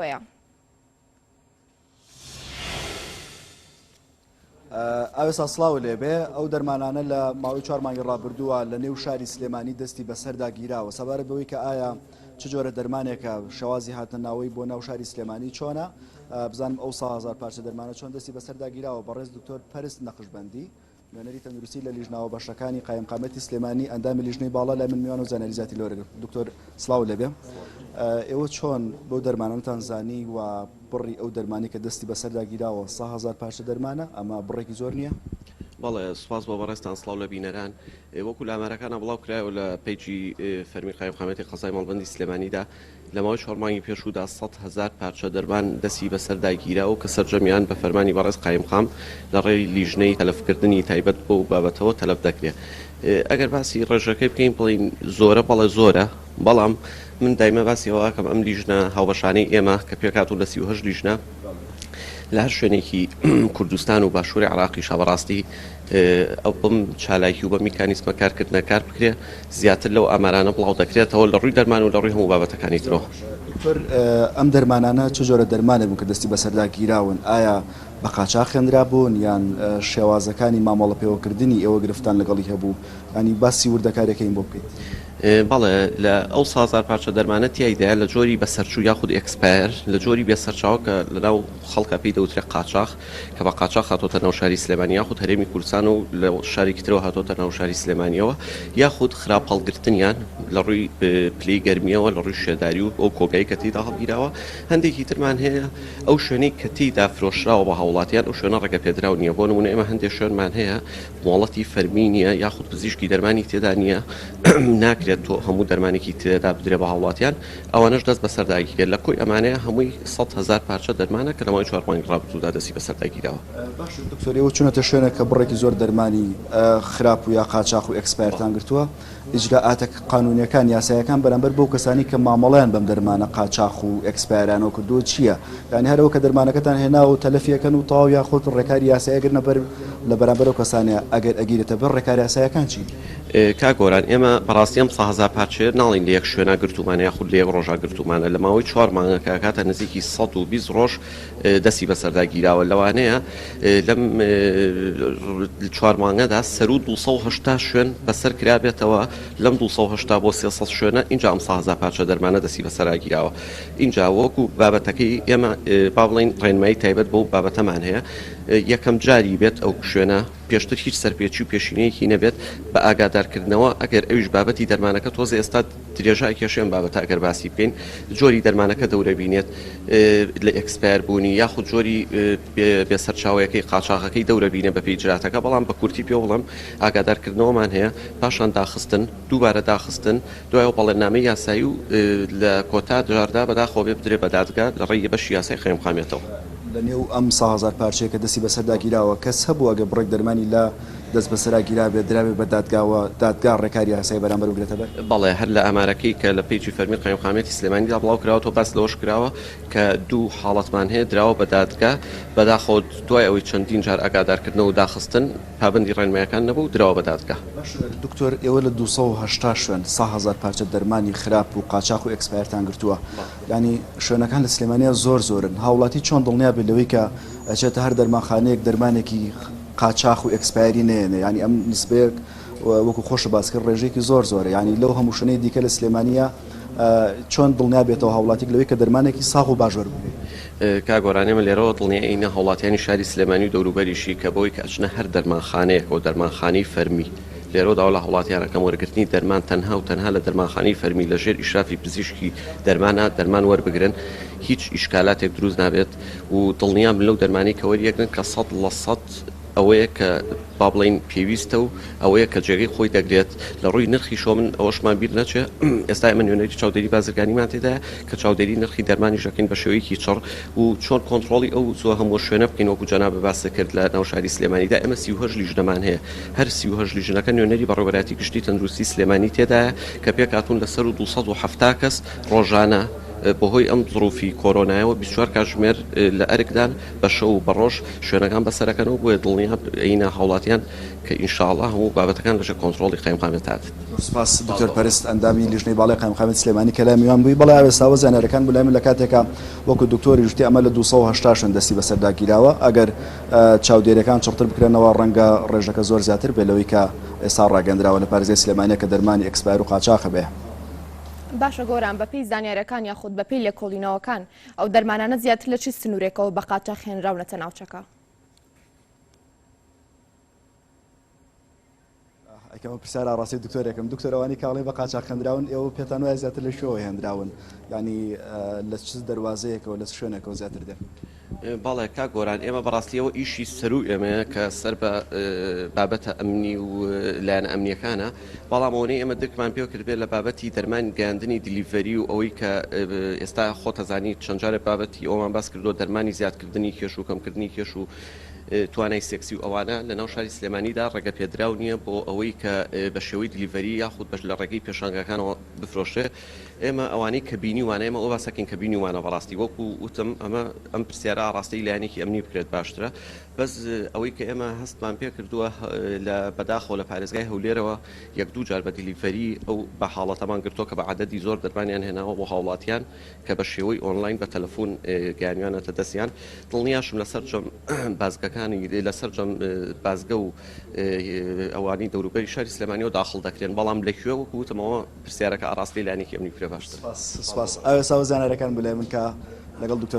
ئەستۆیە. ئاوێستا سڵاو لێبێ ئەو دەرمانانە لە ماوەی چوار مانگی ڕابردووە لە نێو شاری سلێمانی دەستی بەسەردا گیراوە سەبارەت بەوەی کە ئایا چ جۆرە دەرمانێکە شێوازی هاتنە ناوەی بۆ ناو شاری سلێمانی چۆنە بزانم ئەو 100هزار پارچە دەرمانە چۆن دەستی بەسەردا گیراوە بەڕێز دکتۆر پەرست نەقشبەندی نوێنەری تەندروستی لە لیژنە هاوبەشەکانی قایمقامیەتی سلێمانی ئەندامی لیژنەی باڵا لای من میوان و زانیاری زیاتری لەوەرەگرم دکتۆر سڵاو لێبێ ئێوە چۆن بەو دەرمانانتان زانی و بڕی ئەو دەرمانی کە دەستی بەسەردا گیراوە 100 هەزار پارچە دەرمانە ئەمە بڕێکی زۆر نییە؟ بەڵێ سوپاس بۆ بەڕێزتان سڵاو لە بینەران وەکو لە ئامارەکانە بڵاو کرایەوە لە پەیجی فەرمی قایمقامیەتی قەزای مەڵبەندی سلێمانیدا لە ماوەی چوار مانگی پێشوودا 100,000 پارچە دەرمان دەستی بەسەردا گیرا و کە سەرجەمیان بە فەرمانی بەڕێز قایمقام لە ڕێی لیژنەی تەلەفکردنی تایبەت بەو بابەتەوە تەلەف دەکرێ. ئەگەر باسی ڕێژەکەی بکەین بڵێین زۆرە، بەڵێ زۆرە، بەڵام من دایمە باسی ئەوە ئەکەم ئەم لیژنە هاوبەشانەی ئێمە کە پێکهاتوون لە 38 لیژنە لە هەر شوێنێکی کوردستان و باشووری عێراقیشا بەڕاستی ئەو بەم چالاکی و بە میکانیزمە کارکردنە کار بکرێ زیاتر لەو ئامارانە بڵاو دەکرێتەوە لە ڕووی دەرمان و لە ڕووی هەموو بابەتەکانی ترەوە. دکتۆر ئەم دەرمانانە چ جۆرە دەرمانێک بوون کە دەستی بەسەردا گیراون؟ ئایا بە قاچاخ هێنرابوون یان شێوازەکانی مامەڵە پێوەکردنی ئێوە گرفتان لەگەڵی هەبوو؟ یانی باسی وردەکاریەکەیم بۆ بکەیت. بەڵێ لە ئەو سازار پارچە دەرمانە تیایدایە لە جۆری بەسەرچوو یاخود expire لە جۆری بێ سەرچاوە کە لەناو خەڵکا پێی دەوترێ قاچاخ کە بە قاچاخ هاتۆتە ناو شاری سلێمانی یاخود هەرێمی کوردستان و لە شارێکی ترەوە هاتۆتە ناو شاری سلێمانیەوە یاخود خراپ هەڵگرتنیان لە ڕووی پلەی گەرمیەوە لە ڕووی شێداری و ئەو کۆگای کە تێیدا هەڵگیراوە هەندێکی ترمان هەیە ئەو شوێنەی کە تێیدا فرۆشراوە بە هاوڵاتیان ئەو شوێنە ڕێگەپێدراو نییە بۆ نمونە ئێمە هەندێک شوێنمان هەیە مۆڵەتی فەرمی نییە یاخود پزیشکی دەرمانی تێدا نییە ناکرێت تۆ هەموو دەرمانێکی تێدا بدرێ بە هاوڵاتیان ئەوانەش دەست بەسەردا گیرێت، لە کۆی ئەمانەیە هەمووی 100,000 پارچە دەرمانە کە لە ماوەی چوار مانگی ڕابردوودا دەستی بەسەردا گیراوە. باشە دکتۆر ئێوە چونەتە شوێنێک کە بڕێکی زۆر دەرمانی خراپ و یا قاچاخ و expire تان گرتووە، ئیجرائاتە قانونیەکان یاسایەکان بەرامبەر بەو کەسانەی کە مامەڵەیان بەم دەرمانە قاچاخ و expire انەوە کردووە چییە؟ یانی هەر ئەوە کە دەرمانەکەتان هێناوە و تەلەفی ئەکەن و تەواو یاخود ڕێکاری یاسایی ئەگرنە بەر لە بەرامبەر ئەو کەسانەیە ئەگەر ئەگیرێتە بەر ڕێکارە یاسایەکان چین؟ کاک گۆران ئێمە بەڕاستی ئەم 100,000 پارچەیە ناڵێین لە یەک شوێنا گرتوومانە یاخود لە یەک ڕۆژا گرتوومانە لە ماوەی چوار مانگە کە ئەکاتە نزیکی 120 ڕۆژ دەستی بەسەردا گیراوە لەوانەیە لەم چوار مانگەدا سەروو 280 شوێن بەسەر کرابێتەوە لەم 280 بۆ 300 شوێنە ئینجا ئەم 100,000 پارچە دەرمانە دەستی بەسەرا گیراوە ئینجا وەکو بابەتەکەی ئێمە با بڵێین ڕێنمایی تایبەت بەو بابەتەمان هەیە یەکەم جاری بێت ئەو شوێنە پێشتر هیچ سەرپێچی و پێشینەیەکی نەبێت، بە ئاگادارکردنەوە، ئەگەر ئەویش بابەتی دەرمانەکە تۆزێ ئێستا درێژە ئەکێشێ ئەم بابەتە ئەگەر باسی بکەین، جۆری دەرمانەکە دەورە بینێت لە expire بوونی یاخود جۆری بێ سەرچاوەیەکەی قاچاغەکەی دەورە بینێ بەپێی ئیجراتەکە، بەڵام بە کورتی پێ بڵێم ئاگادارکردنەوەمان هەیە، پاشان داخستن، دووبارە داخستن، دوای ئەوە بەڵێننامەی یاسایی و لە کۆتا جاردا بەداخەوە بێ بدرێ بە دادگا لە ڕێی بەشی یاسای قایمقامیەتەوە. لە نێو ئەم 100,000 پارچەیە کە دەستی بەسەردا گیراوە، کەس هەبوو ئەگەر بڕێک دەرمانی لا دەست بەسەرا گیرابێت، درابێت بە دادگا و دادگا ڕێکاری یاسایی بەرامبەر بگرێتە بەر؟ بەڵێ، هەر لە ئامارەکەی کە لە پەیجی فەرمی قایمقامیەتی سلێمانیدا بڵاو کراوەتەوە باس لەوەش کراوە کە دوو حاڵەتمان هەیە دراوە بە دادگا، بەداخەوە دوای ئەوەی چەندین جار ئاگادارکردنەوە و داخستن، پابەندی ڕێنمایەکان نەبوو و دراوە بە دادگا. باشە دکتۆر ئێوە لە 280 شوێن 100,000 پارچە دەرمانی خراپ و قاچاخ و expire تان گرتووە یانی شوێنەکان لە سلێمانیا زۆر زۆرن هاوڵاتی چۆن دڵنیا بێت لەوەی کە ئەچێتە هەر دەرمانخانەیەک دەرمانێکی قاچاخ و expire ی نەیەنێ یانی ئەم نسبەیەک وەکو خۆشە باس کرد ڕێژەیەکی زۆر زۆرە یانی لەو هەموو شوێنەی دیکە لە سلێمانیا چۆن دڵنیا بێتەوە هاوڵاتیک لەوەی کە دەرمانێکی ساغ و باش وەربگرێت؟ کاک گۆران ئێمە لێرەوە دڵنیایینە هاوڵاتیانی شاری سلێمانی و دەوروبەریشی کە بەوەی کە ئەچنە هەر دەرمانخانەیەکەوە دەرمانخانەی فەرمی لێرەوە داوا لە هاوڵاتیان ئەکەم وەرگرتنی دەرمان تەنها و تەنها لە دەرمانخانەی فەرمی لە ژێر ئیشرافی پزیشکی دەرمانە دەرمان وەربگرن هیچ ئیشکالاتێک دروست نابێت و دڵنیابن لەو دەرمانەی کە وەریەگرن کە 100% ئەوەیە کە با بڵێین پێویستە و ئەوەیە کە جێگەی خۆی دەگرێت لە ڕووی نرخیشەوە من ئەوەشمان بیر نەچێ ئێستا ئێمە نوێنەری چاودێری بازرگانیمان تێدایە کە چاودێری نرخی دەرمانیش دەکەین بە شێوەیەکی چڕ و چۆن کۆنتڕۆڵی ئەو زۆ هەموو شوێنە بکەین وەکو جەنابت باست کرد لە ناو شاری سلێمانیدا ئێمە 38 لیژنەمان هەیە هەر 38 لیژنەکە نوێنەری بەڕێوەبەرایەتی گشتی تەندروستی سلێمانی تێدایە کە پێکهاتوون لە سەروو 270 کەس ڕۆژانە. بەهۆی ئەم زروفی کۆرۆنایەوە 24 کاتژمێر لە ئەرکدان بە شەو و بە ڕۆژ شوێنەکان بەسەرەکەنەوە بۆیە دڵنیا ئەینە هاوڵاتیان کە ان شاء اللە هەموو بابەتەکان لەژێر کۆنترۆڵی قایمقامیەت هاتن. زۆر سوپاس دکتۆر پەرست ئەندامی لیژنەی باڵای قایمقامیەتی سلێمانی کە لای میوان بووی. بەڵێ ئاوێستاوە زانیاریەکان بۆ لای من لە کاتێکا وەکو دکتۆریش وتی ئەمە لە 280 شوێن دەستی بەسەردا گیراوە ئەگەر چاودێریەکان چڕتر بکرێنەوە ڕەنگە ڕێژەکە زۆر زیاتر بێت لەوەی کە ئێستا ڕاگەندراوە لە پارێزگای سلێمانیە کە دەرمانی expire و قاچاخ بێ. باشە گۆران بەپێی زانیاریەکان یاخود بەپێی لێکۆڵینەوەکان ئەو دەرمانانە زیاتر لە چ سنوورێکەوە بە قاچاخ هێنراونەتە ناوچەکە؟ ئەکەمە پرسیار ئاڕاستەی دکتۆرێکم دکتۆر ئەوانەی کاڵی بە قاچاخ هێنراون ئێوە پێتان وایە زیاتر لە کوێوە هێنراون یعنی لە چ دەروازەیەکەوە لە چ شوێنێکەوە زیاتر دێن؟ بەڵێ کاک گۆران ئێمە بەڕاستیەوە ئیشی سەروو ئێمەیە کە سەر بە بابەتە ئەمنی و لایەنە ئەمنیەکانە بەڵام ئەوەنەی ئێمە درکمان پێ کردبێت لە بابەتی دەرمان گەیاندنی delivery و ئەوەی کە ئێستا خۆتەزانی چەند جارێک بابەتی ئەومان باس کردووە دەرمانی زیادکردنی کێش و کەمکردنی کێش و توانای سێکسی و ئەوانە لە ناو شاری سلێمانیدا ڕێگەپێدراو نییە بۆ ئەوەی کە بە شێوەی delivery یاخود بەش لە ڕێگەی پێشانگاکانەوە بفرۆشرێ ئێمە ئەوانەی کە بینیومانە ئێمە ئەوە باسەکەین کە بینیومانە بەڕاستی وەکو وتم ئەمە ئەم پرسیارە ئاڕاستەی لایەنێکی ئەمنی بکرێت باشترە بەس ئەوەی کە ئێمە هەستمان پێ کردووە لە بەداخەوە لە پارێزگای هەولێرەوە یەک دوو جار بە delivery ئەو بە حاڵەتەمان گرتووە کە بە عەدەدی زۆر دەرمانیان هێناوە بۆ هاوڵاتیان کە بە شێوەی ئۆنلاین بە تەلەفون گەیانویانەتە دەستیان، دڵنیاشم لە سەرجەم بازگەکانی لە سەرجەم بازگە و ئەوانەی دەوروبەری شاری سلێمانیەوە داخڵ دەکرێن، بەڵام لە کوێ وەکو وتم ئەوە پرسیارەکە ئاڕاستەی لایەنێکی ئەمنی بکرێ باشترە. سوپاس سوپاس ئاوێستا و زانیاریەکان بۆ لای من کە لەگەڵ دکتۆر.